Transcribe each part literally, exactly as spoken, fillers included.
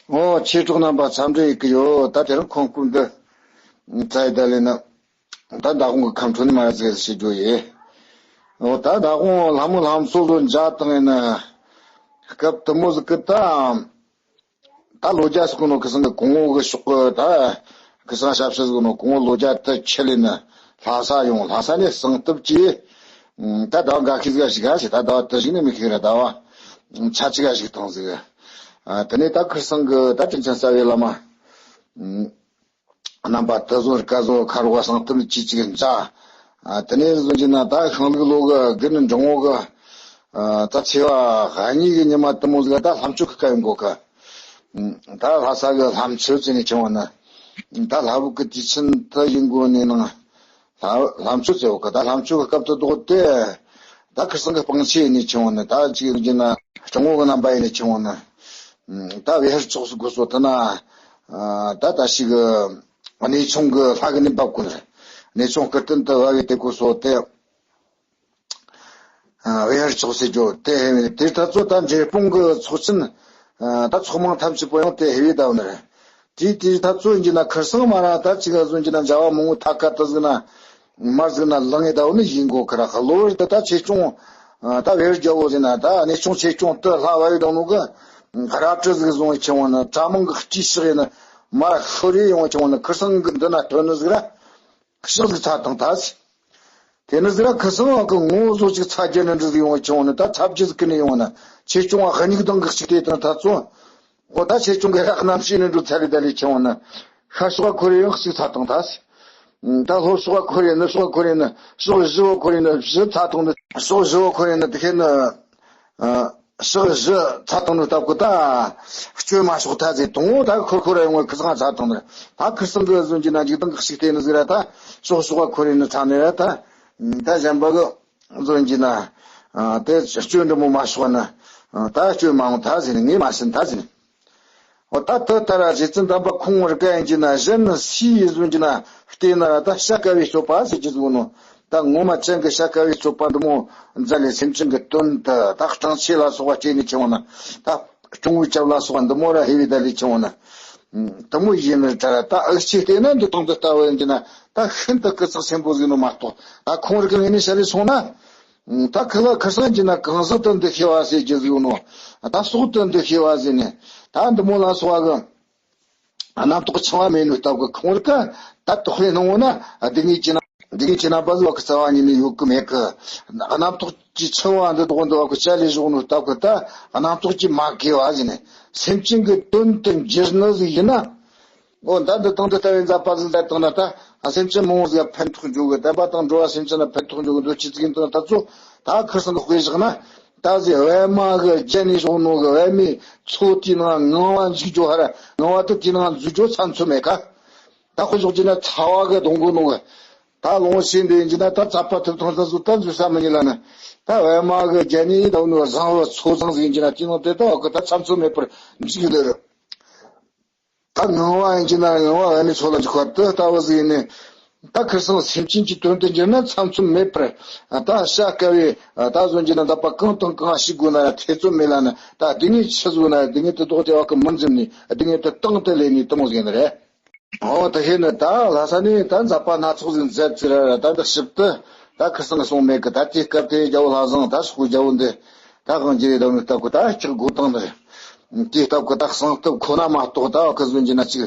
ཨོ། ཆོས་གྲོགས་རྣམ་པ་འཚམས་འདྲི་ཡི་གི་ཡོད། ད་དེ་རིང་ཁོང་སྐུ་འདི་ཚ་ཡི་ད་ལས་ན། ད་མདང་དགོང་གི་ཁམས་ཁྲོ་ནི་མ་ར་ཟེར་ཞེས་བརྗོད་ཡེ། ཨོ། ད་མདང་དགོང་ལྷ་མོ་ལྷ་མཚོ་ལོ་འཇའ་དང་ཡིན་ན། སྐབས་དུ་མོ་ཟིག་གི་ད། ད་ལོ་རྒྱ་ཟེར་གོ་ནོ་ཁི་སང་གི་གོང་འོག་གི་ཕྱོགས་གི་ད། ཁི་སང་ཞབས་ཕྱི་ཟེར་གོ་ནོ་གོང་འོག་ལོ་རྒྱ་ད་ཆེ་ལེ་ན། ལྷ་ས་ཡོང་། ལྷ་ས་ནས་གསང་སྟབས་ཀྱིས། ད་ཟླ་བ་འགའ་ཤས་ཟིག་ཞིག་ག་ཞིག་ད་ཟླ་བ་དུ་ཞིག་ནས་མི་ཤེས་ར། ཟླ་བ་ཆ་ཅིག་ག་ཞིག་ཐང་ཟིག་ཨ། དེ་ནས་ད་ཁི་སང་གི་ད་དྲིན་ཅན་རྩ་བའི་བླ་མ། རྣམ་པ་དུ་བཟོ་ར་ཀ་བཟོ་ཁ་རོག་གསང་སྟབས་ཀྱིས་ཅིག་འཇའ། ཨ། དེ་ནས་བཟོ་གྱི་ན་ད་ཤིང་ལུག་ལོ་གི་དགུན་འབྲིང་བོ་གི། ཨ། ད་ཚེས་པ་གཉིས་ཀྱི་ཉི་མ་དུ་མོ་ཟིག་ད་ལྷ་མཆོད་གི་སྐབས་ཡིན་གོ་གི། ད་ལྷ་ས་གི་ལྷ་མཆོད་ཟེར་ནས་ཆེ་བ་ནི། ད་ལྷ་བུ་གི་དུས་ཆེན་དུ་ཡིན་གོ་ནས་ནང་། ལྷ་ལྷ་མཆོད་ཟེར་བ་གི་ད་ལྷ་མཆོད་གི་སྐབས་དུ་བདོག་སྟེ། ད་ཁི་སང་གི་སྤང་ཆེན་ཡིན་ནས་ཆེ་བ་ནི། ད་ཅིག་ཡིན་གྱི་ན་སྤྱང་བོ་གི་རྣམ་པ་ཡིན་ནས་ཆེ་བ་ནི། ད་བེ་ཧར་ཕྱོགས་སུ་དགོས་སོ་ཐ་ན། ད་ད་ཞིག་གནས་ཆུང་གི་ལྷ་གི་ནི་འབབ་དགོས་ནི། གནས་ཆུང་སྐུ་རྟེན་དུ་བབ་ཡི་དེ་དགོས་སོ་དེ། ཨ། བེ་ཧར་ཕྱོགས་སུ་འགྱོ་དེ་ཧེ་བེ་དེ་ད་ཚོ་ད་འབྲས་སྤུངས་གི་ཚོགས་ཆེན། ཨ། ད་ཚོགས་མང་ཐམས་ཅད་པོ་ཡང་དེ་ཧེ་བེ་ད་བ་ནི་རེད། དེ་དེ་ད་ཚོ་ཡིན་གྱི་ན་ཁར་སང་མ་ར་ད་ཅིག་ག་བཟོ་གྱི་ན་འཇའ་བ་མང་བོ་ཐ་ཀ་ད་ཟིག་ན། མར་ཟིག་ན་ལང་ངེ་ད་བ་ནི་ཡིན་གོ་ཁ་ར་ཁ་ལོ་བར་དུ་ད་ཆེ་ཆུང་། ཨ། ད་བེ་ཧར་རྒྱ་བོ་ཟིག་ན་ད་གནས་ཆུང་ཆེ་ཆུང་དུ་ལྷ་བ་ཡི་དང་ནུ་གི། ར་ཏྲི་ཟིག་བཟུང་ཡི་ཆེ་བ་ནི་གྲྭ་མང་གི་སྤྲིས་ཤག་ཡིན་ན། མ་ར་ཤོ་རེ་ཡོང་ཆེ་བ་ནི་ཁར་སང་གི་འདི་ན་ཐོན་ནི་ཟིག་ར། ཤག་ཟིག་ཚ་དང་ད་ཟིག་དེ་ནི་ཟིག་ར་ཁི་སང་གི་ངོ་བོ་བཟོ་ཅིག་ཚ་རྒྱུ་ནི་འདྲ་ཟིག་ཡོང་བ་ཆེ་བ་ནི་ད་ཚ་རྒྱུ་ཟིག་གི་ནི་ཡོང་བ་ན་ཆེ་ཆུང་བ་ཧ་ཉིག་དང་གི་གཅིག་དེ་དང་ད་ཚོ། འོ། ད་ཆེ་ཆུང་གི་ར་རྣམ་ཤེས་ནི་འདྲ་ཚ་ལི་ད་ལི་ཆེ་བ་ན། ཤ་ཤོག་ཁོ་རེ་ཡང་གཅིག་ཚ་དང་ད་ཟིག་ད་ལྷོ་ཤོག་ཁོ་རེ་ནི་ཤོག་ཁོ་རེ་ནི་ཤོག་བཞི་བོ་ཁོ་རེ་ནི་བཞི་ཚ་དང་ནི་ཤོག་བཞི་བོ་ཁོ་རེ་ནི་དེ་ཁེ་ནི། ཨ། ཕྱག་བཞི་ཚ་དང་ནི་སྟབས་ཀྱིས་ད་སྐྱོན་མ་ཕྱོགས་ཐ་ཟེར་དང་། ད་ཁོ་ཁོ་ར་ཡོང་བའི་ཁི་སང་ཚ་དང་ནི་ད་ཁི་སང་གི་བཟོ་གྱི་ན་འཇིག་དང་གི་ཞིག་དེ་ནི་ཟིག་ར་ད་ཕྱོགས་ཕྱོགས་ཁོ་རེ་ནི་ཚ་ནི་ར་ད། ད་གཞན་པ་གི་བཟོ་གྱི་ན། ཨ། དེ་སྐྱོན་འདྲ་མོ་མ་ཕྱོགས་ན། ཨ། ད་སྐྱོན་མ་འོང་ཐ་ཟེར་ནི་ངས་མ་ཤེས་ཐ་ཟེར་ནི། འོ། ད་དེ་ལྟར་རྗེ་བཙུན་དམ་པ་ཁོང་རི་ཀ་ཡིན་གྱི་ན་གཞན་སུའི་བཟོ་གྱི་ན་བལྟས་ན་ར་ད་ཤ་དཀའ་བའི་སྤྱོད་པ་ཟེར་གྱི་བཟོ་ནོ། ད་ངོ་མ་ཅན་གྱི་ཤ་དཀའ་བའི་སྤྱོད་པ་འདི་མོ་མཛད་ལས་སེམས་ཅན་གྱི་དོན་དུ་ད་སྤྲང་ཆེ་ལ་སོགས་པ་སྐྱེས་ནས་ཆེ་བ་ན། ད་སྐྱོང་བའི་སྐྱབས་ལ་སོགས་པ་འདི་མོ་ར་ཧེ་བའི་ད་ལས་ཆེ་བ་ན། དེ་མོ་ཡིན་ནི་ད་ར་ད་འུ་ཆེ་བལྟས་ན་འདི་དང་འདི་ལྟ་བུ་ཡིན་གྱི་ན་ད་ཤིན་ཏུ་སྐུ་ཚེགས་ཆེན་པོ་ཟིག་ནོ་མ་གཏོགས། ད་ཁོང་རི་ཀ་ངོས་ནས་བཤད་ལས་སོང་ན། ད་ཁི་ལ་ཁི་སང་གྱི་ན་གང་ཟག་ཏུ་འདུ་ཤེས་པ་ཟེར་གྱི་ཟིག་ནོ། ད་ཟོག་ཏུ་འདུ་ཤེས་པ་ཟེར་ནས། ད་འདི་མོ་ལ་སོགས་པ་གི་རྣམ་རྟོག་འཆིང་བ་མེད་ནོ་སྟབས་ཀྱིས་ཁོང་རི་ཀ་ད་དོགས་པའི་སྣང་བ་ན་སྡུག་བསྔལ་གྱི་ན་སྡུག་བསྔལ་གྱི་རྣམ་པ་ཟིག་བ་གི་རྩ་བ་ཉིད་ནས་ཡོད་གི་མེད་གི། རྣམ་རྟོག་གི་འཆིང་བ་འདི་དོག་འདི་བ་གི་བཅད་ལས་བཞག་ནོ་སྟབས་ཀྱིས་ད་རྣམ་རྟོག་གིས་མ་གོས་པ་ཟེར་ནས། སེམས་ཅན་གྱི་དོན་དུ་འགྱུར་ནི་ཟིག་ཡིན་ན། འོ། ད་འདི་དང་འདི་ལྟ་བུའི་མཛད་པ་ཟིག་མཛད་བཏང་ན་ད་སེམས་ཅན་མང་བོ་ཟིག་ཕན་ཐོགས་འཇུག་གི། བསྟན་པ་དང་འགྲོ་བ་སེམས་ཅན་ལ་ཕན་ཐོགས་འཇུག་གི་འདོད་ཅི་ཟིག་ཡིན་དང་ད་ཚོ། ད་ཁི་སང་གི་དཔེ་བཞག་ན། ད་ཟེ་པད་མ་གི་རྒྱན་ནས་བཞག་ནོ་གི་པད་མའི་མཚོ་དེའི་ནང་ངང་བ་འཇུག་རྒྱུ་ཧ་ར། ངང་བ་དེ་དེའི་ནང་འཛུལ་རྒྱུ་ཚ་མཚོ་མེད་ཀ། ད་དཔེ་བཞག་རྒྱུ་ན་ཚ་བ་གི་གདོང་གོ་ནོ་གི། ད་ལོངས་ཤིག་འདི་ཡིན་གྱི་ན་ད་ཚ་བ་ཐུབ་ཐང་ས་སུ་ད་འཛུལ་ས་མི་ཉན་ལ་ནི། ད་པད་མ་གི་རྒྱན་ནས་ད་ནོ་བཟང་བ་མཚོ་བཟང་ཟིག་ཡིན་གྱི་ན་དེའི་ནང་དེ་ད་བ་གི་ད་ཚ་མཚོ་མེད་པར་འཇུག་གི་ལེ་རེད། ད་ངང་བ་ཡིན་གྱི་ན་ངང་བ་པད་མའི་མཚོ་ལ་འཇུག་པ་དེ་ལྟ་བུ་ཟིག་ཡིན་ནི། ད་ཁི་སང་སེམས་ཅན་གྱི་དོན་དུ་འགྱུར་ན་ཚ་མཚོ་མེད་པར། ད་ཤ་དཀའ་བའི་ད་བཟོ་གྱི་ན་འདབ་པ་གང་དང་གང་ཞིག་དགོས་ན་ཐེ་ཚོམ་མེད་ལ་ནི། ད་སྡུག་བསྔལ་ཆི་ཟིག་ན་སྡུག་བསྔལ་དེ་ལྡོག་སྟེ་བ་གི་མི་འཛེམ་ནི། སྡུག་བསྔལ་དེ་དང་དུ་ལེན་ནི་དེ་མོ་ཟིག་ཡིན་ནི་རེད། འོ། དེ་ཤེས་ནི་ད་ལྷ་ས་ནས་ད་མཛད་པ་སྣ་ཚོགས་ཟིག་མཛད་ཟེར་ར་ད་འདི་ཞིབ་ཏུ་ད་ཁི་སང་གི་སོང་མེད་གི། ད་དེའི་སྐབས་དེ་རྒྱལ་བོ་ལྷ་བཟང་ད་སོག་རྒྱལ་བོ་འདི་ད་གང་རྒྱལ་བའི་ད་ནི་སྟབས་ཀྱིས་ད་སྐྲག་དགོས་བཏང་ནི་རེད། དེའི་སྟབས་ཀྱིས་ད་གསང་སྟབས་ཁོ་ན་མ་གཏོགས་ད་བ་གི་བཟོ་གྱི་ན་ཅིག་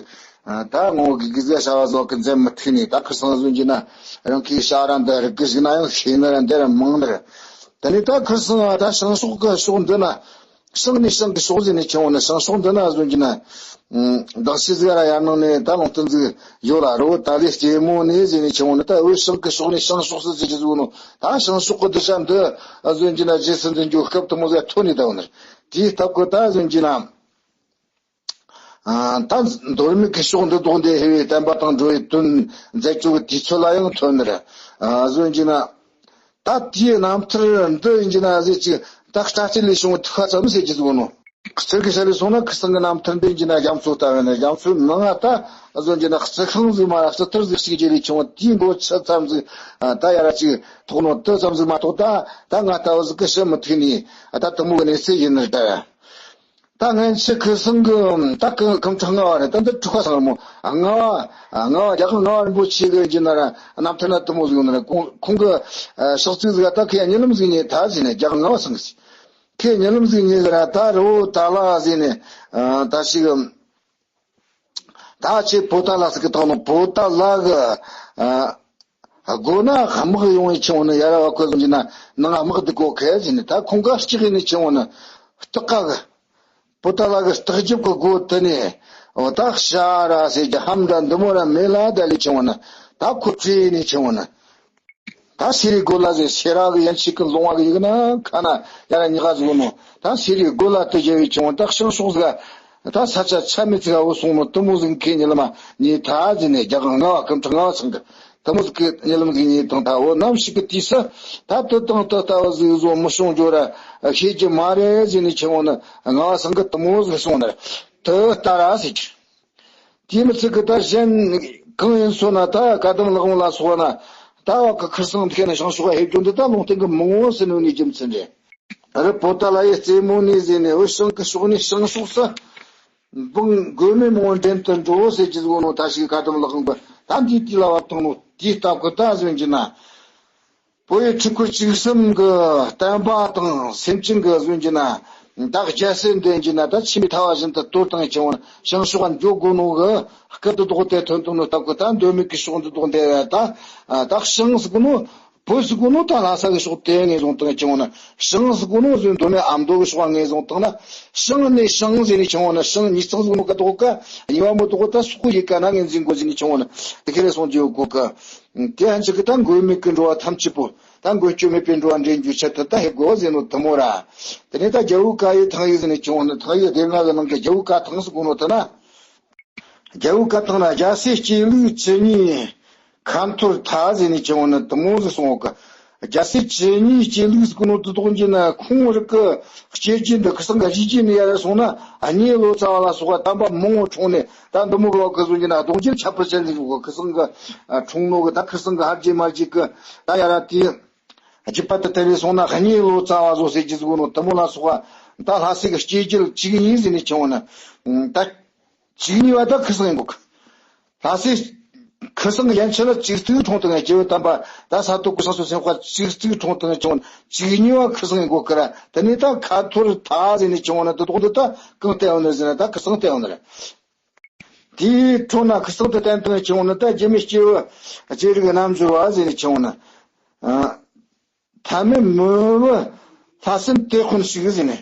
ད་ངོ་གི་གི་ཟེ་བྱ་བ་ཟོ་གི་མཛད་མི་ཐུབ་ནི། ད་ཁི་སང་བཟོ་གྱི་ན་རང་གི་ཤ་ར་འདི་རིག་གི་ཞིག་ན་ཡང་ཤེས་ནི་ར་འདི་ར་མང་ནི་ར། དེ་ནས་ད་ཁི་སང་ད་བྱང་ཕྱོགས་གི་ཕྱོགས་འདི་ན། བྱང་ནས་བྱང་གི་ཕྱོགས་ཟེར་ནས་ཆེ་བོ་ནི། བྱང་ཕྱོགས་འདི་ན་བཟོ་གྱི་ན། ཨ། གདགས་ཆེ་ཟིག་ར་ཡར་ནང་ནས་ད་ལུང་བསྟན་ཟིག་ཡོད་ལ། རི་བོ་ཏཱ་ལའི་རྩེ་མོ་ནས་ཟེར་ནས་ཆེ་བོ་ནི། ད་འོད་བྱང་གི་ཕྱོགས་ནས་བྱང་ཕྱོགས་སུ་ཟེར་གྱི་ཟིག་ནོ། ད་བྱང་ཕྱོགས་གི་གདུལ་བྱ་འདི་བཟོ་གྱི་ན་རྗེས་སུ་འཛིན་རྒྱུ་སྐབས་དེ་མོ་ཟིག་ཐོན་ནས་ད་བ་ནི། དེའི་སྟབས་ཀྱིས་ད་བཟོ་གྱི་ན། ཨ། ད་མདོ་སྨད་ཀྱི་ཕྱོགས་འདི་དོག་འདི་ཧེ་བའི་བསྟན་པ་དང་འགྲོ་བའི་དོན་མཛད་བཅུག་གི་དུས་ཚོད་ལ་ཡང་ཐོན་ནི་རེད། ཨ། བཟོ་གྱི་ན། ད་དེའི་རྣམ་ཐར་འདི་ཡིན་གྱི་ན་ཟེར་ཅིག་ད་སྐྲ་རྩེ་ལས་བྱུང་བའི་ཐུགས་ཁ་ཙམ་ཟེར་གྱི་ཟིག་ནོ། གསེར་གྱི་ཤ་ལས་སོང་ན་ཁི་སང་གི་རྣམ་ཐར་འདི་ཡིན་གྱི་ན་རྒྱ་མཚོ་ལྟ་བས་ན་རྒྱ་མཚོའི་ནང་ང་ད་བཟོ་གྱི་ན་རྩི་ཤིང་ཟིག་མ་ར་རྩི་ཐར་ཟིག་ཞིག་རྗེས་ལས་བྱུང་བ་དེའི་མགོ་ཆུ་ཙམ་ཟིག་ད་ཡར་ར་ཅིག་ཐོགས་ནོ་དེ་ཙམ་ཟིག་མ་གཏོགས། ད་ད་ང་ལྟ་བུ་ཟིག་གི་ཤི་མི་ཐུབ་ནི། ད་དེ་མོ་གི་གནས་ཚུལ་ཡིན་ནི་རེད་ད། ད་སྔན་ཆད་ཁུ་སིམ་གི་ད་ཁུ་ཁུམ་ཁྲག་ལྔ་བ་རེད། ད་འདི་དྲུག་པ་སང་རེད་མོ། ལྔ་བ་ལྔ་བ་རྒྱལ་དབང་ལྔ་བ་རིན་པོ་ཆེ་གི་ཡིན་ན་ར་རྣམ་ཐར་ན་དེ་མོ་ཟིག་ཡོད་ནི་རེད། ཁོང་ཁོང་གི་ཕྱག་ཚིག་ཟིག་ད་ཁོས་གཉིད་ལམ་ཟིག་རྨིས་ད་ཟེར་ནས། རྒྱལ་དབང་ལྔ་བ་སང་གི་ཁོས་གཉིད་ལམ་ཟིག་རྨིས་ཟེར་ར། ད་རི་བོ་ཏཱ་ལ་ཟེར་ནས་ད་ཞིག་ད་ཁྱེད་པོ་ཏཱ་ལ་ཟེར་གི་ཐང་ནོ། པོ་ཏཱ་ལ་གི་སྒོ་ན་དམག་ཡོང་བའི་ཆེ་བོ་ནི་ཡ་ར་བ་ཁོ་ཟིག་ཡིན་ན་ནང་དམག་འདུག་གོ་ཁེ་ཟེར་ནས། ད་ཁོང་ག་ལྕགས་ཡིན་ནི་ཆེ་བོ་ནི་སྟག་ཀ་གི། པོ་ཏཱ་ལ་གི་སྟག་རྒྱབ་ཀྱི་སྒོ་དེ་ནས་འོ་ད་ཤ་ར་ཟེར་གྱི་ཧམ་ད་འདི་མོ་ར་མེ་ལ་ད་ལས་ཆེ་བོ་ནི། ད་ཁོ་བྲོས་ནས་ཆེ་བོ་ནི། ད་སེ་རའི་སྒོ་ལ་ཟེར། སེ་ར་གི་ཡན་ཆད་ཀྱི་ལུང་བ་གི་ཡིག་ན་ཁ་ན་ཡ་ར་ཉི་ག་ཟིག་ནོ། ད་སེ་རའི་སྒོ་ལ་དུ་བཞག་པའི་ཆེ་བོ་ད་ཤིང་ཤོག་ཟིག་ད་ས་ཆ་ཆ་མེད་ཚིག་འོ་སོང་ནོ། དེ་མོ་ཟིག་ཁོས་གཉིད་ལམ་རྨིས་ད་ཟེར་ནས། རྒྱལ་དབང་ལྔ་བ་ཁུམ་ཁྲག་ལྔ་བ་སང་གི་དེ་མོ་ཟིག་གི་གཉིད་ལམ་ཟིག་རྨིས་དང་། ད་འོ་ནམ་ཞིག་གི་དུས་སུ་ད་དེ་དང་དེ་ལྟ་བུ་ཟིག་བཟོ་མི་བྱུང་རྒྱུ་ར་ཤེས་རྒྱུ་མ་རེད་ཟེར་ནས་ཆེ་བོ་ནི་ལྔ་བ་སང་གི་དེ་མོ་ཟིག་གསུངས་ནི་རེད། དེ་ལྟར་ཟེར་གྱི། དེ་མི་ཚད་གི་ད་གཞན་གང་ཡིན་སོང་ན་ད་བཀའ་གདམས་ལྷ་དབང་ལ་སོགས་ན་ད་བ་གི་ཁུ་སིམ་དེ་ཁེ་ན་བྱང་ཕྱོགས་ལ་ཕེབས་རྒྱུ་འདི་ད་ལུང་བསྟན་གི་མང་བོ་ཟེར་ནོ་ནི་རྒྱུ་མཚན་རེད། རི་པོ་ཏཱ་ལ་ཡི་རྩེ་མོ་ནས་ཟེར་ནས་འོ་ཤིང་གི་ཕྱོགས་ནས་ཤིང་ཕྱོགས་སུ་འབངས་མགོན་མེད་མང་བོ་འདྲེན་དུ་འགྲོ་ཟེར་གྱི་ཟིག་ནོ། ད་ཞིག་བཀའ་གདམས་ལྷ་དབང་གི་ད་འདི་དུས་ལ་བབ་བཏང་ནོ། དེའི་སྟབས་གི་ད་ཟོན་གྱི་ན། བོད་ཡུལ་ཁྲི་སྐོར་བཅུ་གསུམ་གྱི་བསྟན་པ་དང་སེམས་ཅན་གྱི་ཟོན་གྱི་ན། ད་རྒྱལ་སྲིད་འདི་ཡིན་གྱི་ན་ད་ཆེན་པོའི་ཐ་བ་བཞིན་དུ་གཏོར་བཏང་ཆེ་བོ་ཤིང་ཕྱོགས་འགྱོ་དགོས་ནོ་གི་སྐུ་དེ་དོག་དེ་ཐོན་ཐུབ་ནོ་སྟབས་གི་ད་མདོ་སྨད་ཀྱི་ཕྱོགས་འདི་དོག་འདི་ད་ད་ཤིང་ཟིག་ནོ། བོད་ཟིག་ནོ་ད་ལྷ་ས་གི་ཕྱོགས་དེ་ངོས་བཟུང་བཏང་ཆེ་བོ་ན། ཤིང་ཟིག་ནོ་ཟོན་མདོ་སྨད་ཨ་མདོ་གི་ཕྱོགས་ངོས་བཟུང་བཏང་ན། ཤིང་ནས་ཤིང་ཟེར་ནས་ཆེ་བོ་ན་ཤིང་ཉིས་བརྩེགས་ཟིག་ནོ་གི་དོག་ག་ཉི་བ་མོ་དོག་ད་སོག་ཡི་ག་ན་ངོས་འཛིན་དགོས་ཟེར་ནས་ཆེ་བོ་ན་དེ་ཁེ་རེ་སོང་རྒྱུ་ཡོད་གོ་གི། དེ་ཡང་ཅིག་གི་ད་མགོན་མེད་ཀྱི་འགྲོ་བ་ཐམས་ཅད་པོ་ད་མགོན་སྐྱོབ་མེད་པའི་འགྲོ་བ་འདྲེན་རྒྱུའི་ཆེད་དུ་ད་ཕེབས་དགོས་ཟེར་ནོ་དེ་མོ་ར། དེ་ནས་ད་རྒྱལ་བོ་ཀ་ཡེ་ཐང་ཡིག་ཟེར་ནས་ཆེ་བོ་ནི་ཐང་ཡིག་སྡེ་ལྔ་གི་ནང་གི་རྒྱལ་བོ་ཀ་ཐང་ཟེར་གོ་ནོ་དེ་ན། རྒྱལ་བོ་ཀ་ཐང་ན་རྒྱལ་སྲས་སྐྱེས་ལུགས་བཅུ་གཉིས་ཁ་འཐོར་མཐའ་ཟེར་ནས་ཆེ་བོ་ནི་དེ་མོ་ཟིག་གསུངས་གི། རྒྱལ་སྲས་བཅུ་གཉིས་སྐྱེས་ལུགས་ཟེར་གོ་ནོ་དེ་དོག་གྱི་ན་ཁོང་རིགས་ཀྱི་སྐྱེ་རྒྱུ་འདི་ཁུ་སིམ་ག་གཞིས་བྱེས་ནས་ཡར་སོང་ན་གཉིས་ལོ་ཙཱ་བ་ལ་སོགས་པ་དམ་པ་མང་བོ་འཁྲུངས་ནས། ད་འདི་མོ་གི་བ་གི་ཟོན་གྱི་ན་གདུང་རྒྱུད་ཁྱད་པར་ཅན་ཟིག་གོ། ཁུ་སིམ་གི་འཁྲུངས་ནོ་གི་ད་ཁུ་སིམ་གི་ཧར་རྒྱས་མར་རྒྱས་གི་ད་ཡ་ར་དེ་རྒྱུད་པ་དེ་དར་བའི་སོང་ན་གཉིས་ལོ་ཙཱ་བ་བཟོ་ཟེར་གྱི་ཟིག་ནོ་དེ་མོ་ལ་སོགས་པ་ད་ལྷ་སའི་གི་སྐྱེ་རྒྱུད་བཅུ་གཉིས་ཟེར་ནས་ཆེ་བོ་ན་ད་བཅུ་གཉིས་བ་ད་ཁུ་སིམ་ཡིན་གོ་གི། ལྷ་སའི་ཁུ་སིམ་ཡན་ཆད་ལ་བཅུ་གཅིག་འཁྲུངས་དང་། རྒྱལ་བོ་དམ་པ་ད་ས་རྡོ་སྐུ་སངས་སུ་སེམས་དཔའ་བཅུ་གཅིག་འཁྲུངས་དང་ཆུང་བཅུ་གཉིས་བ་ཁུ་སིམ་གོ་ཀི་ར། དེ་ནས་ད་ཁ་འཐོར་མཐའ་ཟེར་ནས་ཆུང་བ་ན་དེ་དོག་འདི་ད་གང་བསྟན་ཡོང་ནི་ཟེར་ན་ད་ཁུ་སིམ་བསྟན་ཡོང་ནི་རེད། དེའི་འཕྲོ་ན་ཁུ་སིམ་དུ་བསྟན་དང་ཆུང་བ་ན་ད་རྒྱུ་མེད་སྐྱེ་བོ་རྗེ་རིགས་རྣལ་འབྱོར་བ་ཟེར་ནས་ཆུང་བ་ན། ཐ་མལ་མི་བུ་ལྷ་སྲིན་དེད་དཔོན་ཞིག་ཟེར་ནས།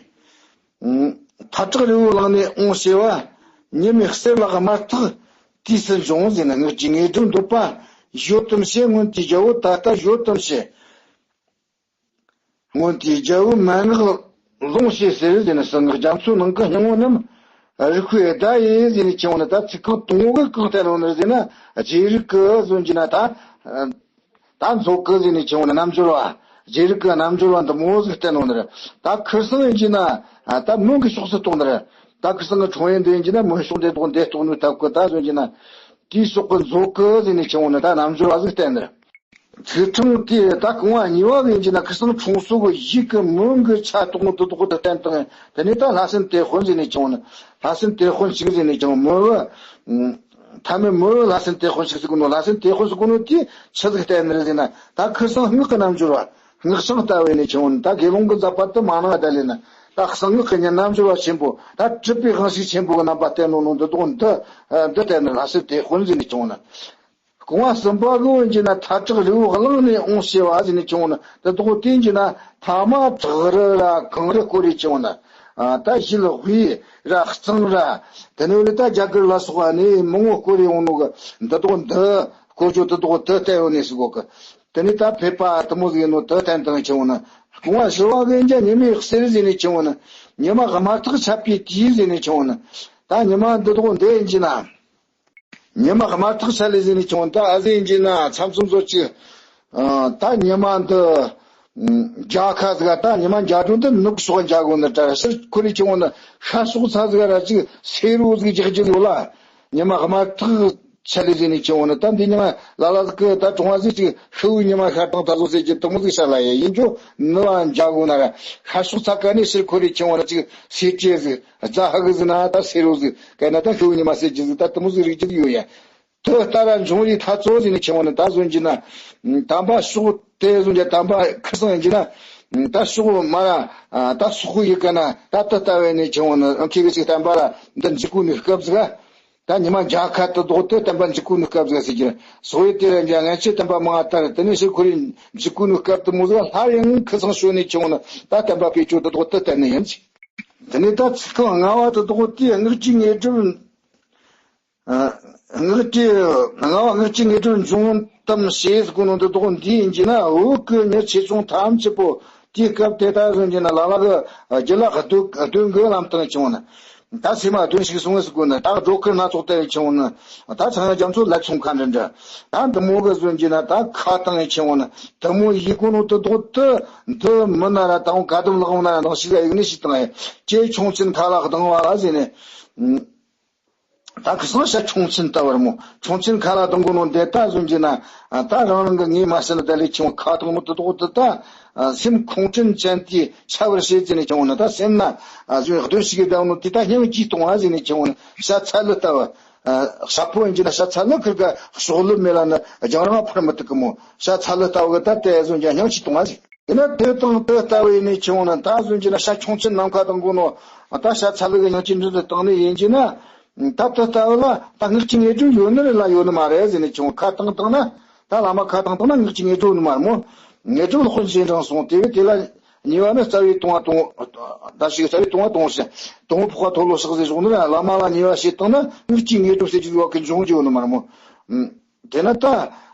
ཐལ་དྲགས་རི་བོའི་གླིང་ནས་འོངས་ཞེས་པ། ཉི་མའི་གསེབ་ལ་དམར་ཐག་དུས་སུ་འབྱུང་ཟེར་ནས། ངག་གི་ངེས་སྒྲིབ་འདོད་པ་བཞོ་དམ་བྱེད། སྔོན་དུས་རྒྱལ་བོ་ད་ལྟ་བཞོ་དམ་བྱེད། སྔོན་དུས་རྒྱལ་བོའི་མན་ངག་ལོངས་སྤྱོད་ཟེར་ཟེར་ནས། གསང་སྔགས་རྒྱ་མཚོའི་ནང་གི་སྙིང་པོ་རྣམས་རིག་པའི་བརྡ་ཡིན་ཟེར་ནས་ཆེ་བོ་ན། ད་ཚིག་རྐང་དང་པོ་གི་གང་བསྟན་ཡོང་ནི་ཟེར་ན། རྗེ་རིགས་ཀྱི་ཟེར་གྱི་ན་ད། ད་མཛོད་ཀྱི་ཟེར་ནས་ཆེ་བོ་ན་རྣལ་འབྱོར་བ། རྗེ་རིགས་ཀྱི་རྣལ་འབྱོར་བ་འདི་མོ་ཟིག་བསྟན་ཡོང་ནི་རེད། ད་ཁུ་སིམ་ཡིན་གྱི་ན་ད་མོན་གྱི་ཕྱོགས་སུ་གཏོགས་ནི་རེད། ད་ཁུ་སིམ་གྱི་འཁྲུངས་ཡུལ་འདི་ཡིན་གྱི་ན་མོན་ཕྱོགས་འདི་གཏོགས་འདི་གཏོགས་ནི་སྟབས་ཀྱིས་ད་ཟེར་གྱི་ན། དེའི་ཕྱོགས་ཀྱི་མཛོད་ཀྱི་ཟེར་ནས་ཆེ་བོ་ན་ད་རྣལ་འབྱོར་བ་ཟིག་བསྟན་ནི་རེད། ཚིག་ཕྲེང་དེ་ད་རྐང་བ་གཉིས་པ་གི་ཡིན་གྱི་ན་ཁུ་སིམ་འཁྲུངས་ས་གི་ཡུལ་གྱི་མོན་གྱི་ཆ་གཏོགས་ནི་དེ་དོག་དེ་བསྟན་དང་། དེ་ནས་ད་ལྷ་སྲིན་དེད་དཔོན་ཟེར་ནས་ཆེ་བོ་ན། ལྷ་སྲིན་དེད་དཔོན་ཞིག་ཟེར་ནས་ཆེ་བོ་མོ་བུ། ཐ་མལ་མི་བུ་ལྷ་སྲིན་དེད་དཔོན་ཞིག་ཟེར་གོ་ནོ། ལྷ་སྲིན་དེད་དཔོན་ཟེར་གོ་ནོ་དེ་ཆི་ཟིག་བསྟན་ནི་རེད་ཟེར་ན། ད་ཁུ་སིམ་སྔགས་ཀྱི་རྣལ་འབྱོར་བ། སྔགས་འཆང་ལྟ་བུ་ནས་ཆེ་བོ་ན། ད་དགེ་སློང་གི་མཛད་པ་དེ་མ་གནང་བ་ད་ལས་ན། ད་གསང་སྔགས་ཀྱི་ཉན་རྣལ་འབྱོར་བ་ཆེན་པོ། ད་གྲུབ་པའི་དབང་ཕྱུག་ཆེན་པོ་གི་རྣམ་པ་བསྟན་ནོ་ནོ་འདི་དོག་འདི། འདི་བསྟན་ནི་ལྷ་སྲིན་དེད་དཔོན་ཟེར་ནས་ཆེ་བོ་ན། རྐང་བ་གསུམ་པ་གི་ཡིན་གྱི་ན་ཐལ་དྲགས་རི་བོའི་གླིང་ནས་འོངས་ཞེས་པ་ཟེར་ནས་ཆེ་བོ་ན། འདི་དོག་དེ་ཡིན་གྱི་ན་ཐ་མ་བྲག་རི་ར་གངས་རི་སྐོར་རེ་ཆེ་བོ་ན། ད་ཞི་ལི་དབུས་ར་གཙང་ར། དེ་ནས་ལས་ད་རྒྱ་གར་ལ་སོགས་པ་ནས་མང་བོ་སྐོར་རེ་ཡོང་ནོ་གི་འདི་དོག་འདི་སྐོར་རྒྱུ་འདི་དོག་འདི་བསྟན་ཡོད་ནས་ཟེར་གོ་གི། དེ་ནས་ད་ཕེབས་པ་དེ་མོ་ཟིག་ཡིན་ནོ་དེ་བསྟན་དང་ཆེ་བོ་ན། རྐང་བ་བཞི་པ་གི་ཡིན་གྱི་ཉི་མའི་གསེར་ཟེར་ནས་ཆེ་བོ་ན། ཉི་མ་དམར་ཐག་ཆད་པའི་དུས་ཟེར་ནས་ཆེ་བོ་ན། ད་ཉི་མ་འདི་དོག་འདི་ཡིན་གྱི་ན། ཉི་མ་དམར་ཐག་ཆད་ལེ་ཟེར་ནས་ཆུང་ད་ཨ་ཟེར་གྱི་ན་མཚམས་མཚམས་བཟོ་ཅིག་ད་ཉི་མ་འདི་རྒྱ་ཁ་ཟིག་ད་ཉི་མ་འཇའ་སྒྲོན་འདི་ནུབ་ཕྱོགས་འཇའ་གོ་ནི་ད་ཕྱིར་ཁོ་ནས་ཆུང་ན་ཤར་ཕྱོགས་ཚ་ཟིག་ར་ཅིག་སེར་བོ་ཟིག་རྒྱག་རྒྱུ་ཡོད་ལ། ཉི་མ་དམར་ཐག་ ཤ་ལི་ཟེར་ནས་ཁྱེར་འོང་ན། ད་འདི་ཉི་མ་ལ་ལ་ཟིག་གི་ད་གྲོང་བ་ཟིག་ཅིག་ཤི་བོའི་ཉི་མ་ཤ་དང་ད་བཟོ་ཟེར་གྱི་དུ་མོ་ཟིག་ཤ་ལ་ཡ་ཡིན་རྒྱུ་ནི་བ་འཇའ་གོ་ན་ར། ཤར་ཕྱོགས་ཚ་ཀ་ནས་ཕྱིར་འཁོར་རེ་ཁྱེར་འོང་ན་ཅིག་སེ་ཀྲེ་ཟིག་རྫ་ཧ་གི་ཟིག་ན་ད་སེ་རོ་ཟིག་ག་ན་ད་ཤི་བོའི་ཉི་མ་ཟེར་གྱི་ཟིག་ད་དུ་མོ་ཟིག་རིག་གྱི་ཡོད་ཡ། དུ་ལྟ་ར་འབྱུང་རིགས་ཐ་ཚོ་ཟེར་ནས་ཁྱེར་འོང་ན། ད་བཟོ་གྱི་ན་དམ་པ་ཕྱོགས་དེ་བཟོ་གྱི་དམ་པ་ཁུ་སང་ཡིན་གྱི་ན། ད་ཕྱོགས་མ་ར་ད་སོག་པོ་ཡི་ག་ན་ད་དུ་ལྟ་བས་ནས་ཁྱེར་འོང་ན། ཁྱེད་ཀྱི་ཅིག་བསྟན་པ་ར་འདི་འཇིག་གོ་ནི་སྐབས་ཟིག་ག་ད་ཉི་མ་འཇའ་ཁ་དུ་ལྡོག་དུ་བསྟན་པ་འཇིག་གོ་ནི་སྐབས་ཟིག་ཟེར་གྱི་སོག་ཡོད་དེ་ར་འཇའ་ངན་ཆེ་བསྟན་པ་མང་ང་ལྟར་དེ་ནས་ཕྱིར་འཁོར་རེ་འཇིག་གོ་ནི་སྐབས་དུ་མོ་ཟིག་སླར་ཡང་ཁུ་སང་ཤོད་ནས་ཁྱེར་འོང་ན། ད་བསྟན་པ་བེད་སྤྱོད་དུ་ལྡོག་དུ་བསྟན་ནི་ཡིན་ཅིག་དེ་ནས་ད་ཚིག་རྐང་ལྔ་བ་དུ་ལྡོག་དེ་སྔགས་ཀྱི་དངོས་གྲུབ། ཨ། སྔགས་ཀྱི་ལྔ་བ་སྔགས་ཀྱི་དངོས་གྲུབ་འབྱུང་གཏམ་ཞེས་གོ་ནོ་འདི་དག་འདིའི་འཇིག་ན། བོད་ཀྱི་མི་ཆེ་ཆུང་ཐམས་ཅད་པོ་དེའི་སྐབས་དེ་ད་གཟོད་འཇིག་ན་ལ་ལ་གི་རྒྱུད་ལ་གདོན་གདོན་གྱི་ལམ་སྟོན་བྱུང་ན། ད་སེམས་མ་གདོན་ཞིག་སོང་ངེ་སུ་གོ་ན། ད་སྒྲོ་སྐུར་སྣ་ཚོགས་བསྟན་བྱུང་ན། ད་ཚངས་དབྱངས་རྒྱ་མཚོ་ལ་ཚོང་ཁ་འདྲ་འདྲ། ད་འདི་མོ་གི་གཟོད་འཇིག་ན་ད་ཁ་བཏང་ངེ་བྱུང་ན། དེ་མོ་ཡིས་གོ་ནོ་དེ་དག་དེ་འདི་མི་ན་ར་ད་འོང་ག་དུམ་ལག་འོང་ན་ར་ནང་ཞིག་ལ་ཡིག་ནི་ཞིག་བཏང་ཡ། ཅེས་ཁྱུང་ཆེན་ཁ་ལ་གདང་བ་ལ་ཟེར་ནས། ད་ཁུ་སང་ཤ་ཁྱུང་ཆེན་ལྟ་བར་མོ། ཁྱུང་ཆེན་ཁ་ལ་གདང་གོ་ནོ་འདི་ད་གཟོད་འཇིག་ན། ད་རང་རང་གི་ངོས་མ་ཟིན་ན་ད་ལས་ཁྱེར་འོང་ཁ་བཏང་ནོ་དེ་དག་དེ་ད། སེམས་ཁོང་ཁྲན་ཅན་དེ་འཆའ་བར་བྱེད་ཟེར་ནས་ཁྱེར་འོང་ན། ད་སེམས་ན་གཟོད་གདོན་ཞིག་གི་གདང་ནོ་དེ་ད་སྙིང་གིས་གཏོང་བ་ཟེར་ནས་ཁྱེར་འོང་ན། ཤ་ཚ་ལུ་ལྟ་བ། ཤ་ཕོ་ཡིན་གྱི་ན་ཤ་ཚ་ལུ་ཁིར་ག་ཤོག་ལུ་མེ་ལ་ན་རྒྱང་རིང་འཕུར་མི་ཐུབ་གི་མོ། ཤ་ཚ་ལུ་ལྟ་བ་གི་ད་དེ་གཟོད་འཇིག་སྙིང་གིས་གཏོང་བ་ཟེར། དེ་ན་དེ་དང་དེ་ལྟ་བུ་ཡིན་ནས་ཁྱེར་འོང་ན། ད་གཟོད་འཇིག་ན་ཤ་ཁྱུང་ཆེན་ནམ་མཁའ་དང་གོ་ནོ། ད་ཤ་ཚ་ལུ་གི་སྙིང་གི་འདྲི་འདི་བཏང་ནི་ཡིན་གྱི་ན། ད་དེ་ལྟ་བུ་ལ་ད་སྔགས་ཀྱི་དངོས་གྲུབ་ཡོད་ནི་རེད་ལ་ཡོད་ནི་མ་རེད་ཟེར་ནས་ཁྱེར་འོང་ཁ་བཏང་བཏང་ན། ད་བླ་མ་ཁ་བཏང་བཏང་ན་སྔགས་ཀྱི་དངོས་གྲུབ་ནི་མ་རེད་མོ། དངོས་གྲུབ་ལོག་པར་འབྱེད་རང་སོང་དེ་བས་དེ་ལ་ཉེས་པ་ནི་རྩ་བའི་ལྟུང་བ་དང་། ད་ཞིག་རྩ་བའི་ལྟུང་བ་དང་ཞེས་དང་པོ་འཕགས་པ་མཐོལ་ལོ་བཤགས་ཟེར་གསུངས་ནི་རེད། བླ་མ་ལ་ཉེས་པ་བྱེད་བཏང་ན་སྔགས་ཀྱི་དངོས་གྲུབ་ཟེར་གྱི་བ་གི་འབྱུང་རྒྱུ་ནི་མ་རེད་མོ། དེ་ན་ད།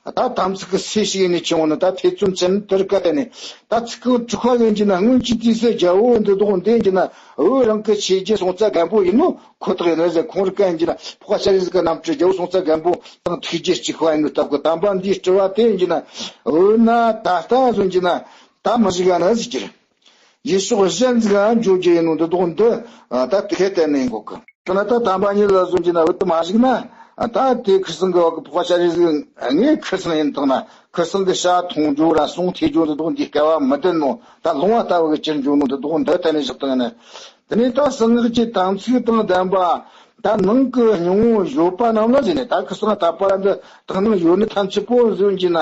ད་དམ་ཚིག་གི་ཚེ་ཞིག་ནས་ཁྱེར་འོང་ན། ད་ཐེ་ཚོམ་ཅན་དེར་བཀལ་ནས། ད་ཚིག་རྐང་དྲུག་པ་ཡིན་གྱི་ན། སྔོན་གྱི་དུས་སུ་རྒྱལ་པོ་འདི་དག་འདི་ཡིན་གྱི་ན། བོད་རང་གི་ཆོས་བརྒྱུད་སྲོང་བཙན་སྒམ་པོ་ཡིན་ནོ་ཁོ་ཐག་ཡིན་ནོ་ཟེར། ཁོང་རི་ཀ་ཡིན་གྱི་ན། འཕགས་པ་སྤྱན་རས་གཟིགས་ཀྱི་རྣམ་སྤྲུལ་རྒྱལ་པོ་སྲོང་བཙན་སྒམ་པོ་དང་ཐུགས་རྗེ་གཅིག་པ་ཡིན་ནོ་སྟབས་ཀྱིས། དམ་པ་འདིའི་སྤྲུལ་བ་དེ་ཡིན་གྱི་ན། འོ་ན་ད་ལྟ་གཟོད་འཇིག་ན་ད་མི་ཞིག་ག་ན་ཟིག་གྱུར། ཡུལ་ཕྱོགས་གཞན་ཟིག་ག་འགྱོ་རྒྱུ་ཡིན་ནོ་འདི་དག་འདི་ད་དེ་ཁས་བསྟན་ནས་འགོག་གི། དེ་ན་ད་དམ་པ་ཉིད་ལ་གཟོད་འཇིག་ན་བོད་དུ་མ་བཞུགས་ན། ད་དེ་ཁུ་སང་གི་བ་གི་འཕགས་པ་སྤྱན་རས་གཟིགས་ངས་ཁུ་སང་ཡིན་བཏང་ན། ཁུ་སང་གི་ཞལ་མཐོང་རྒྱུ་ར་གསུང་ཐོས་རྒྱུ་འདི་དག་འདི་སྐལ་བ་མི་ལྡན་ནོ། ད་ལོང་བ་ལྟ་བུ་གི་གྱུར་འགྱོ་ནོ་འདི་དག་འདི་གཏན་ནས་བཞག་བཏང་ན། དེ་ནས་ད་གསང་སྔགས་ཀྱི་དམ་ཚིག་དང་ལྡན་པ། ད་ནང་གི་སྙིང་པོ་ཡོད་པ་རྣམས་ལ་ཟེར་ནས། ད་ཁུ་སང་ད་པ་ར་འདི་དག་སྣང་ཡོད་ནི་ཐམས་ཅད་པོ་གཟོད་འཇིག་ན།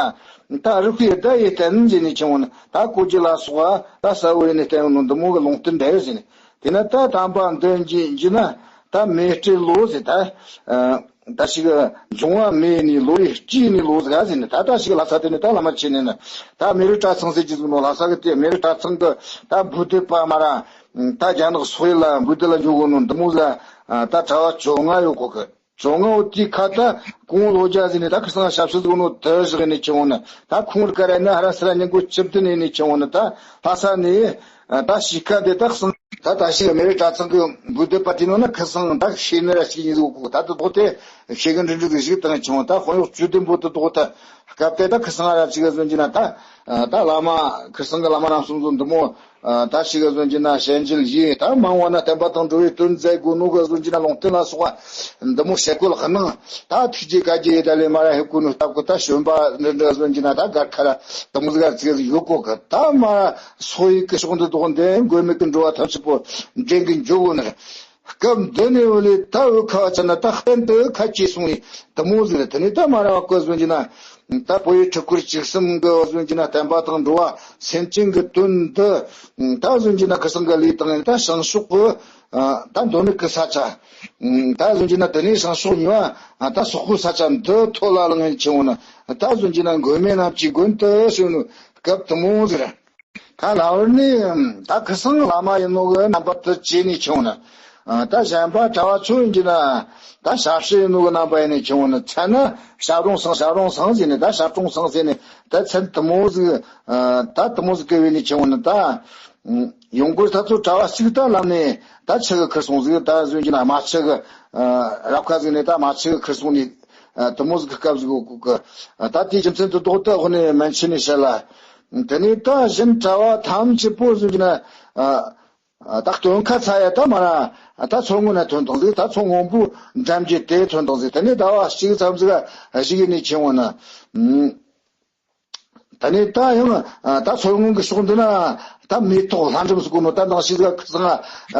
ད་རིག་པའི་བརྡ་ཡིས་བསྟན་ཟེར་ནས་ཁྱེར་འོང་ན། ད་གོ་རྒྱུ་ལ་སོགས་པ་ད་གསལ་བོ་ཡིན་ནས་བསྟན་ནོ་འདི་མོ་གི་ལུང་བསྟན་འདྲ་ཡོད་ཟེར་ནས། དེ་ན་ད་དམ་པ་འདི་འཇིག་འཇིག་ན་ད་མེ་སྤྲེལ་ལོ་ཟེར། ད་ད་ཞིག་འབྱུང་བ་མེ་ནས་ལོ་ཡི་སྤྲེལ་ནས་ལོ་ཟེར་ག་ཟེར་ནས། ད་ད་ཞིག་ལྷ་ས་དེ་ནས་ད་བླ་མ་ཆེ་ནས་ན། ད་མེ་རི་གྲྭ་ཚང་ཟེར་གྱི་ཟིག་ནོ། ལྷ་ས་གི་དེ་མེ་རི་གྲྭ་ཚང་གི་ད་བུ་སྡེ་པ་མ་ར། ད་རྒྱ་ནག་སོག་ཡུལ་ལ་འབུལ་སྡེ་ལ་འཇུག་གོ་ནོ་འདི་མོ་ཟིག་ད་གྲྭ་བ་བཅོ་ལྔ་ཡོད་གོ་གི། བཅོ་ལྔ་བོ་དེའི་ཁ་ད་གོང་ལོ་བརྒྱ་ཟིན་ནས་ད་ཁུ་སང་ཞབས་ཕྱི་ཟིག་ནོ་དེ་བཞག་ནས་ཁྱེར་འོང་ན། ད་ཁོང་རི་ཀ་ར་ན་ཧ་ར་སི་ར་ཉིན་གོ་བཅུ་བདུན་ནས་ནས་ཁྱེར་འོང་ན། ད་ལྷ་ས་ནས་ད་ཕྱི་ཁ་དེ་ད་ཁུ་སང་ད་ད་ཞིག་མེ་རི་གྲྭ་ཚང་གི་འབུལ་སྡེ་པ་དེ་ནང་ན་ཁུ་སང་ད་ཤེས་ནི་ར་ཞིག་ཡིན་ཟིག་གོ། ད་དེ་དོ་དེ་ཤེས་གི་འདྲི་འདྲི་ཟིག་ཞིག་དང་ཁྱེར་འོང་། ད་དཔོན་གཡོག་བཅུ་བདུན་པོ་དེ་དོ་ད་སྐབས་དེ་ད་ཁུ་སང་ར་ཅིག་ག་ཟོན་གྱི་ན། ད་ད་བླ་མ་ཁུ་སང་གི་བླ་མ་རྣམ་གསུམ་ཚོ་འདི་མོ། ད་ཞིག་ག་ཟོན་གྱི་ན་ཞལ་མཇལ་ཡིན། ད་མང་བ་ན་བསྟན་པ་དང་འགྲོ་བའི་དོན་མཛད་དགོས་ནོ་ག་ཟོན་གྱི་ན་ལུང་བསྟན་ལ་སོགས་པ་འདི་མོ་ཞལ་བཀོད་གནང་། ད་ཐུགས་རྗེ་བཀའ་རྒྱ་ཡི་ད་ལས་མ་ར་ཧེ་ཀུ་ནུ་སྟབས་ཀུ་ད་བྱོན་པ་འདི་འདྲ་ཟོན་གྱི་ན། ད་སྒར་ཁ་ར་དུ་མོ་ཟིག་ག་ཚིག་ཡོད་གོ་གི། ད་མ་ར་སོ་ཡི་གི་ཕྱོགས་འདི་དོག་འདི་མགོན་མེད་ཀྱི་འགྲོ་བ་ཐམས་ཅད་པོ་འདྲེན་གི་འཇུག་གོ་ནི། སྐབས་འདི་ནས་བུ་ལས་ད་འུ་ཁ་བ་ཆ་ན་ད་གཏན་དུ་ཁ་ཆེ་སོང་ནས་དུ་མོ་ཟིག་རེད། དེ་ནས་ད་མ་ར་བ་ཀོ་ཟོན་གྱི་ན། ད་བོད་ཡུལ་ཁྲི་སྐོར་བཅུ་གསུམ་གི་ཟོན་གྱི་ན་བསྟན་པ་དང་འགྲོ་བ་སེམས་ཅན་གྱི་དོན་འདི། ད་ཟོན་གྱི་ན་ཁུ་སང་གི་ལས་དང་ད་བྱང་ཕྱོགས་གི། ད་མདོ་སྨད་གི་ས་ཆ། ད་ཟོན་གྱི་ན་དེ་ནས་བྱང་ཕྱོགས་ཉོ་བ་ད་སོག་པོའི་ས་ཆ་འདི་ཐོ་ལ་ལངས་ཆེ་འོང་ན། ད་ཟོན་གྱི་ན་མགོན་མེད་རྣམས་ཀྱི་མགོན་དུ་ཞོན་ནོ་སྐབས་དུ་མོ་ཟིག་རེད། ད་ལ་བར་ནི་ད་ཁུ་སང་བླ་མ་ཡིན་ནོ་གི་རྣམ་པ་དུ་བྱས་ནས་ཁྱེར་འོང་ན། ད་གཞན་པ་གྲྭ་བ་ཚོ་ཡིན་གྱི་ན་ད་ཞབས་ཕྱི་ཡིན་ནོ་གི་རྣམ་པ་ཡིན་ནས་ཁྱེར་འོང་ན། མཚན་ན་ཞབས་དྲུང་སང་ཞབས་དྲུང་སང་ཟེར་ནས། ད་ཞབས་དྲུང་སང་ཟེར་ནས་ད་མཚན་དུ་མོ་ཟིག་ད་དུ་མོ་ཟིག་གི་བས་ནས་ཁྱེར་འོང་ན། ད་ཡོང་སྒོར་ད་ཚོ་གྲྭ་བ་གཅིག་ད་ལམ་ནས་ད་ཆུ་གི་ཁུར་སོང་ཟིག་ད་ཟོན་གྱི་ན་རྨ་ཆུ་གི་རབ་ཁ་ཟིག་ནས་ད་རྨ་ཆུ་གི་ཁུར་སོང་ནས་དུ་མོ་ཟིག་གི་སྐབས་ཟིག་གི། ད་དེའི་རྒྱུ་མཚན་དུ་དོག་ད་འོག་ནས་མན་ཆད་ནས་བཤད་ལ། དེ་ནས་ད་གཞན་གྲྭ་བ་ཐམས་ཅད་པོ་ཟེར་གྱི་ན། ཨ། ད་སྟོན་ཁ་ཚ་ཡ་ད་མ་ར་ད་མཚོ་སྔོན་ན་ཐོན་དང་ཟིག་ད་མཚོ་སྔོན་པོ་འགྲམ་གྱི་དེ་ཐོན་དང་ཟིག་དེ་ནས་ཟླ་བ་གཅིག་ཙམ་ཟིག་གཞིག་ནས་ཁྱེར་འོང་ན། ད་ནས་ད་ཡང་ད་མཚོ་སྔོན་གྱི་ཕྱོགས་འདི་ན་ད་མེ་ཏོག་ལྷ་འབྲུམ་ཟིག་གོ་ནོ་ད་ནང་ཤི་ཟིག་ཁ་སང་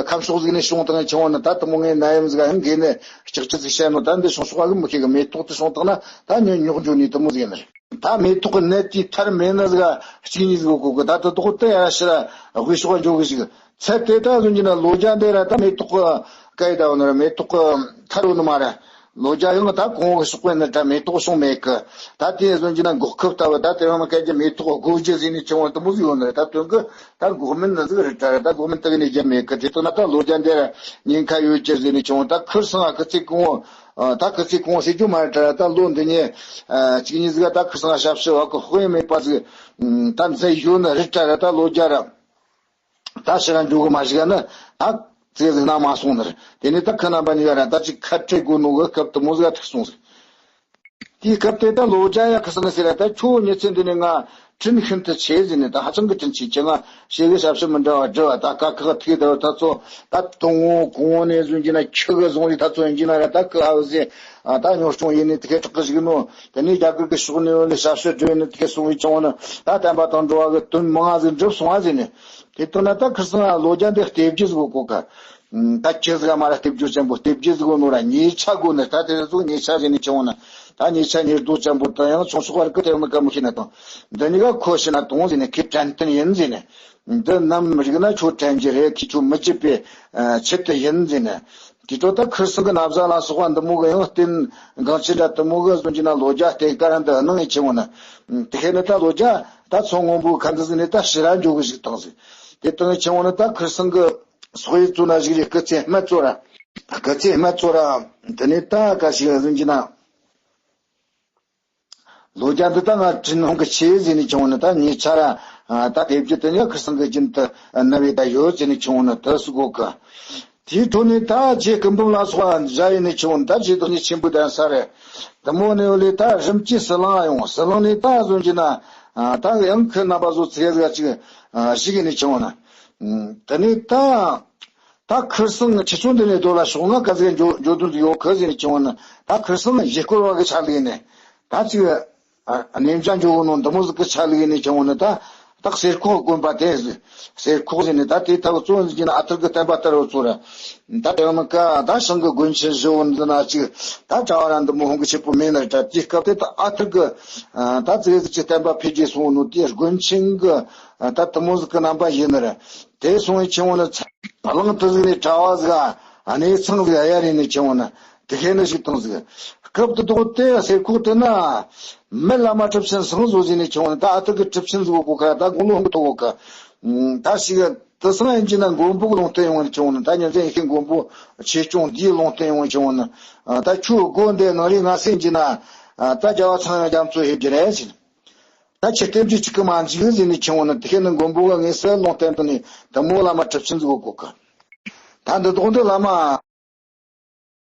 ཁམས་ཕྱོགས་ཟིག་ནས་བྱུང་དང་ཁྱེར་འོང་ན་ད་དུ་མོ་ངའི་ནད་ཡམས་ཟིག་ཡང་འགོས་ནས་ལྕགས་ཀྱི་ཟིག་བཤད་ནོ་ད་འདི་བྱུང་ཕྱོགས་གི་མི་ཤེས་གི་མེ་ཏོག་དེ་བྱུང་དང་ན་ད་ཉོ་ཉོག་འཇོག་ནས་དུ་མོ་ཟིག་ཡིན་ནི་རེད། ད་མེ་ཏོག་གི་ནད་དེའི་ཐར་མེད་ན་ཟིག་གཅིག་གཉིས་ཟིག་གོ་གི་ད་དུ་དོག་དེ་ཡར་ཕྱིར་དབུས་ཕྱོགས་འཇོག་གི་ཞིག་ཚད་དེ་ད་གཟོད་ཀྱི་ན་ལོ་བརྒྱ་འདི་ར་ད་མེ་ཏོག་གི་སྐད་ད་བ་ནི་ར་མེ་ཏོག་གི་ཐར་བ་ནི་མ་ར། ལོ་བརྒྱ་ཡང་ད་གོང་གི་ཕྱོགས་པའི་ནི་ད་མེ་ཏོག་བྱུང་མེད་གི་ད་དེ་གཟོད་ཀྱི་ན་འགོག་ཁབ་ལྟ་བུ་ད་དེ་རིང་ནི་སྐད་ཀྱི་མེ་ཏོག་དགོས་རྒྱུ་ཟིན་ནས་བྱུང་བ་དུ་མོ་ཟིག་ཡོད་ནི་རེད། ད་དོན་གི་ད་འགོག་མིན་ནི་ཟིག་རེད་ད་ར་ད་འགོག་མིན་དག་ནས་རྒྱ་མེད་གི་དེ་དག་ན་ད་ལོ་བརྒྱ་འདི་ར་ཉེན་ཁ་ཡོད་ཀྱི་ཟིན་ནས་བྱུང་བ་ད་ཁིར་སང་ཨ་ཁི་ཚེ་གོང་ད་ཁི་ཚེ་གོང་ཟེར་རྒྱུ་མ་རེད་ད་ར་ད་ལོ་འདི་ཉིན་གཅིག་གཉིས་ཟིག་ད་ཁིར་སང་ཞབས་ཞུ་བ་གི་དཔེ་མེད་པ་ཟིག་ད་མཛད་ཡོད་ནི་རེད་ད་ར་ད་ལོ་བརྒྱ་ར། ད་ཕྱིར་ར་འགྱོ་གི་མ་བཞག་ན་ད་ཙེ་ཟིག་ན་མ་སོང་ནི་རེད། དེ་ནས་ད་ཁི་རྣམ་པ་གཉིས་ཀ་ར་ད་ཅིག་ཁ་བྲལ་དགོས་ནོ་གི་སྐབས་དུ་མོ་ཟིག་ཐུག་སོང་ཟིག་དེའི་སྐབས་དེ་ད་ལོ་བརྒྱ་ཡ་ཁི་སང་ཟེར་ར་ད་ཁྱོད་ཉི་ཚེ་འདི་ནས་ང་དྲིན་ཤིན་ཏུ་ཆེ་ཟེར་ནས་ད་ཧ་ཅང་གི་དྲིན་ཆེ་ཁྱེད་ང་ཞེ་གི་ཞབས་ཞུ་མི་འདྲ་བ་སྒྲུབ་བ་ད་ཀ་ཁག་ཐིག་ད་ད་ཚོ་ད་དུང་ངོ་གོང་ནས་བཟུང་གྱི་ན་ཁྱི་གི་བཟུང་རིགས་ད་ཚོ་ཡིན་གྱི་ན་ར་ད་ཀི་ཨ་བུ་ཟེར་ད་ཉོ་ཆུང་ཡིན་ནས་དེ་གས་དྲག་གི་ཞིག་ནོ་དེ་ནས་རྒྱ་གར་གི་ཕྱོགས་ནས་ཡོང་ནས་ཞབས་ཞུ་སྒྲུབ་ནས་དེ་གས་སོང་བའི་ཆུང་ནི་ད་བསྟན་པ་དང་འགྲོ་བ་གི་དོན་མང་ང་ཟིག་འགྲུབ་སོང་བ་ཟེར་ནས། དེ་ལྟར་ན་ད་ཁིར་སང་ལོ་བརྒྱ་འདི་སྟེ་བརྒྱུད་ཟིག་གོ་ཀ་ད་ཁྱི་ཟིག་མ་ར་སྟེ་བརྒྱུད་ཅན་པོ་སྟེ་བརྒྱུད་ཟིག་གོ་ནོ་ར་ཉེ་ཆ་གོ་ནི་ད་དེ་ཟིག་ཉེ་ཆ་ཟེར་ནས་ཆེ་བོ་ན་ད་ཉེ་ཆ་ཉེར་བསྡོག་ཅན་པོ་ད་ཡང་ཆུང་ཆུང་བར་གི་དེ་མི་ཀ་མི་ཤེས་ན་དང་འདི་གཉིས་ཀ་ཁོ་ཤེས་ན་དང་ཟེར་ནས་ཁྱི་དྲན་རྟེན་ཡིན་ཟེར་ནས་འདི་ནམ་རིག་ན་ཁྱོད་དྲན་གྱི་རེད་ཁྱི་ཁྱོད་མི་བརྗེད་པའི་ཆེད་དུ་ཡིན་ཟེར་ནས། དེ་ཚོ་ད་ཁིར་སང་གི་ན་བཟའ་ལ་སོགས་པ་འདི་མོ་གི་ཡང་རྟེན་འགངས་ཆེ་འདྲ་དུ་མོ་གི་བཟོ་གྱི་ན་ལོ་རྒྱུས་རྟེན་ཀ་ར་འདི་གནང་ངེས་ཆེ་བོ་ན། དེ་ཁེ་ནི་ད་ལོ་རྒྱུས་ད་ཚོ་སྔོན་པོའི་ཁ་འདི་ཟིག་ནས་ད་ཕྱི་ར་འཇོག་གི་ཞིག་བཏང་ཟིག་དེ་བཏང་ངེས་ཆེ་བོ་ནི་ད་ཁིར་སང་གི་སོག་ཡིག་གཙོ་ན་ཞིག་རེད། སྐུ་ཚེ་སྨད་གཙོ་ར་སྐུ་ཚེ་སྨད་གཙོ་ར་དེ་ནས་ད་ག་ཞིག་བཟོ་གྱི་ན། ལོ་རྒྱུས་འདི་ད་ང་དྲིན་ལྷུང་གི་ཆེ་ཟེར་ནས་བྱུང་ནི་ད་ཉེ་ཆར་ད་དེབ་ཀྱི་དེ་ནས་ཁིར་སང་གི་རྒྱུན་དུ་ན་བའི་ད་ཡོད་ཟེར་ནས་བྱུང་ནི་དུ་སུ་གོ་གི་དེའི་ཐོག་ནས་ད་རྗེ་སྐུ་འབུམ་ལ་སོགས་པ་མཇལ་ཡིན་ནས་བྱུང་ད་རྗེ་བདག་ཉིད་ཆེན་པོའི་གདན་ས་རེད། དུ་མོ་ནས་ལས་ད་རིམ་གྱིས་ཟི་ལིང་ཡོང་ཟི་ལིང་ནས་ད་བཟོ་གྱི་ན་ད་ཡང་ཁི་རྣམ་པ་བཟོ་ཚིག་ཟིག་ཅིག་ཞིག་ཡིན་ནས་བྱུང་ན་དེ་ནས་ད། ད་ཁིར་སང་ཆུ་ཚོད་འདི་ནས་རྡོ་ལ་ཤོག་ང་ག་ཟིག་འགྱོ་འགྱོ་དོན་དུ་ཡོད་གི་ཟེར་ནས་བྱུང་བ་ན་ད་ཁིར་སང་ཡུལ་སྐོར་བ་གི་ཆ་ལུགས་ནས་ད་ཅིག་གནས་མཇལ་འགྱོ་གི་ནོ་འདི་མོ་ཟིག་གི་ཆ་ལུགས་ནས་བྱུང་བ་ན་ད་ད་གསེར་ཁོག་དགོན་པ་དེ་ཟིག་གསེར་ཁོག་ཟེར་ནས་ད་དེ་ད་གཙོ་བོ་ཟིག་ན་ཨ་ཐུར་གི་བསྟན་པ་དར་བ་ཚོ་ར་ད་དེ་མི་ཀ་ད་ཞང་གི་དགོན་ཆེན་བཞི་བོ་འདི་ན་ཅིག་ད་གྲྭ་བ་ར་འདི་མོ་ཧོང་གི་ཆེ་པོ་མེད་ན་ར་ད་དེ་སྐབས་དེ་ད་ཨ་ཐུར་གི་ད་ཙིག་ཟིག་ཅིག་བསྟན་པ་འཕེལ་རྒྱས་སོང་ནོ་དེ་དགོན་ཆེན་གི་ད་དེ་མོ་ཟིག་གི་རྣམ་པ་ཡིན་ན་ར། དེ་སོང་བའི་ཆེན་མོ་ནི་ཚ་གླང་དུ་ཟིག་ནས་གྲྭ་བ་ཟིག་གནས་ཚང་ཟིག་གཡར་ནས་ཆེན་མོ་ནི་དེ་ཁེ་ནི་ཞིག་བཏང་ཟིག་སྐབས་དེ་དོག་དེ་གསེར་ཁོག་དེ་ན་མི་བླ་མ་གྲུབ་ཆེན་སངས་རྒྱས་ཟིག་ནས་ཆེན་མོ་ནི་ད་ཨ་ཐུར་གི་གྲུབ་ཆེན་ཟིག་གོ་ཁ་ད་དགུང་ལོ་ཧོང་གི་ཐོག་གོ་ཁ་ད་ཞིག་དེ་སང་ཡིན་གྱི་ན་མགོན་པོ་གི་ལུང་བསྟན་ཡོང་ནས་ཆེན་མོ་ནི་ད་ཉིན་མཚན་ཡིན་ཁེ་མགོན་པོ་ཆོས་སྐྱོང་འདིའི་ལུང་བསྟན་ཡོང་ཆེན་མོ་ནི་ད་ཁྱོད་དགོན་དེ་ནང་རིག་ང་སེམས་ཀྱི་ན་ད་རྒྱལ་བ་ཚངས་དབྱངས་རྒྱ་མཚོ་ཧེ་གི་རེད་ཟེར། ད་ཁྱེད་བསྟན་བཅོས་གཅིག་གི་མ་འཇིག་ཟེར་ནས་ཁྱེད་འོ་ན་དེ་ཁེ་ནི་མགོན་པོ་གི་དངོས་སུ་ལུང་བསྟན་དུ་ནས་དུ་མོ་བླ་མ་གྲུབ་ཆེན་ཟིག་གོ་གི་ད་འདི་དོག་འདི་བླ་མ་